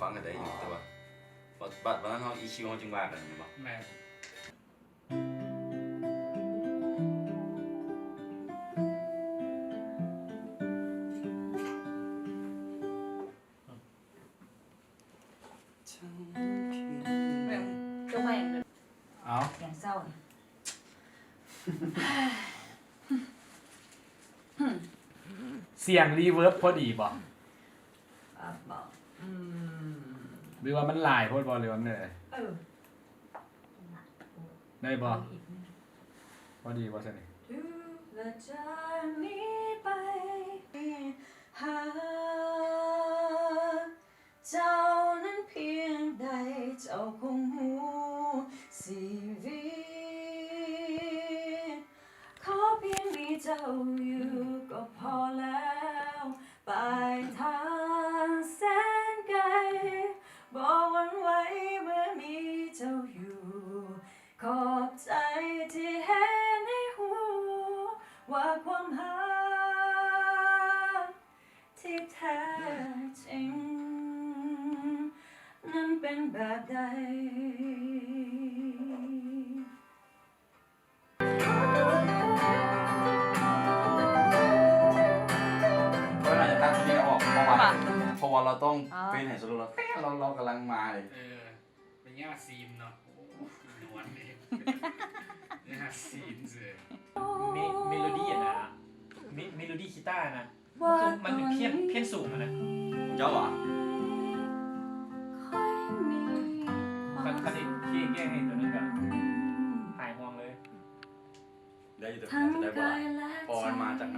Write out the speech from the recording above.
ຟັງກໍໄດ້ຢູ່ ແຕ່ວ່າບັດ ບັດນັ້ນເຮົາ ອີຄິວ ເຮົາຈຶ່ງວ່າກັນແມ່ນບໍ່? ແມ່ນ. ແມ່ນ ຈົບໄປ ເອົາ ສຽງເສົ້າ ສຽງຣີເວີບພໍດີບໍ່? ອາ ບໍ່ ອືມ ຫຼືວ່າມັນຫຼາຍໂພດບໍ່ ຫຼືວ່າແນວໃດ? ເອີ ໄດ້ບໍ່? ອີກໜຶ່ງ ພໍດີບໍ່ຊັ້ນນີ້? ແລະຈາກນີ້ໄປ ຫາກເຈົ້ານັ້ນພຽງໃດ ເຈົ້າຄົງຮູ້ຊີວິດ ຂໍພຽງມີເຈົ້າຢູ່ກໍພໍແລ້ວ ປາຍທາງແສນໄກ ບໍ່ຫວັ່ນໄຫວເມື່ອມີເຈົ້າຢູ່ ຂອບໃຈທີ່ເຮັດໃຫ້ຮູ້ວ່າຄວາມຮັກທີ່ແທ້ຈິງນັ້ນເປັນແບບໃດ. ຂ້ອຍໜ້າຈະຕັດຕົວນີ້ອອກ ເພາະວ່າ ເພາະວ່າເຮົາຕ້ອງ ອໍ ເຟດໃຫ້ສະໂລແລ້ວ ແປ້ ເຮົາ ເຮົາກຳລັງມາເລີຍ ເອີ ໄປຍາດຊີນເນາະ ໂອ້ ນວນເດ້ ຍາດຊີນເສີຍ ເມ ເມໂລດີຫັ້ນນະ ເມ ເມໂລດີກີຕາຫັ້ນນະ ມັນຄື ມັນເປັນພຽນ ພຽນສູງຫັ້ນນະ ເຈົ້າຫວາ? ຄັນ ຄັນເຮັດຄີແກ້ໃຫ້ຕົວນັ້ນກໍຫາຍຫ່ວງເລີຍ ໄດ້ຢູ່ ແຕ່ມັນອາດຈະໄດ້ບໍ່ຫຼາຍ ເພາະວ່າມັນມາຈາກ